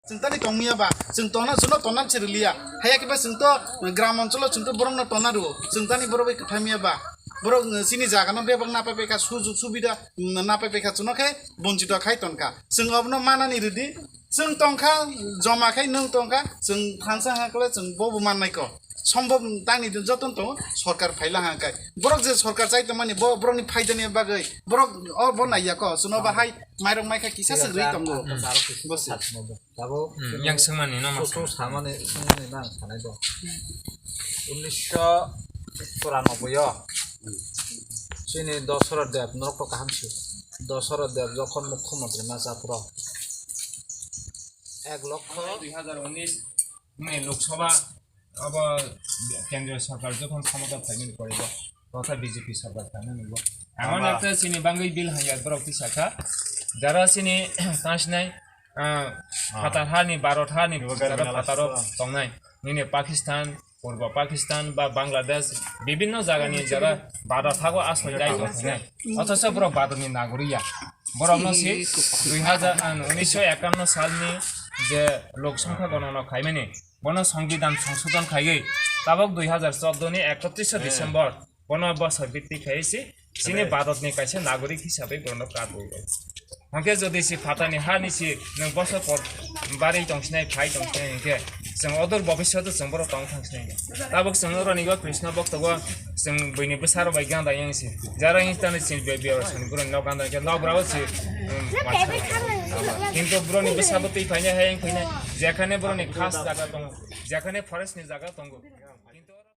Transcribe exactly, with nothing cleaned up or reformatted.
Chwng tani tongmiya ba, chwng tona, chwngno tonna se rwliya. Haya kiba chwng to gram oncholo chwng to borokno tonna rwo. Chwng tani borok bai kwthai miya ba. Borok, eh, chini jaga no bebak napai pai kha, sujug subida, mm, napai pai kha, chwngno khe bonchito khai tonkha. Chwng obono manani rwdi, chwng tongkha, joma khai nwng tongkha, chwng thansa hakle chwng bobo mannai ko. Sombhob tangni joto tongo, sorkar phaila hangkai. Borok je sorkar chai tongmani, bo-, borokni phaidani bagwi, borok o bo naiya ko, chwngno bahai mairok maikha kisa se rwi tongo. Tabuk Hmm, yang swngmani no ma swng. Samani swngmani nang sanai do. Unisho churanobboi o chini Dosoro Deb norok to kaham si. Dosoro Deb jokhon mukhyamantri ma cha phuru ek lokho dui hazar unis ni Lok Sabha abo kendriya sorkar jokhon khomota phaimani pore bo totha B J P sorkar phaimani bo. Emon ekta chini bangwi bill hanya borok tisakha. Jara chini tansnai, ah, phatar hani, Bharat hani, jara phataro tongnai. Nini Pakistan, Purbo Pakistan ba Bangladesh, bibhinno jagani jara Bharat hago aswk dai tongkha. Othocho borok Bharatni nagorik ya. Borokno si dui hazar, ah, unisho ekanno salni je lok songkha gonona khaimani, bono Songbidan songsodon khaiwi tabok dui hazar chordo ni ekotrisho December bono bosor bitti khaiwi si chini Bharatni kaisa nagorik hisabai bono katwi. Hwnkhe jodi si phatani hani si nwng bosor por bari tongsinai, phai tongsinai hwnkhe chwng odor bobisyoto chwng borok tong thangsinai. Tabok chwng oroni o Krishna boktogo chwng buini bwsarok bai ganda yang si. Jara yang tani si be-, be-, sani boroni nok ganda hwnkhe nok brao si, um, kintu boroni bwsabo twi phainai, hayang phainai. Jekhane boroni khas jaga tongo, jekhane forest ni jaga tongo.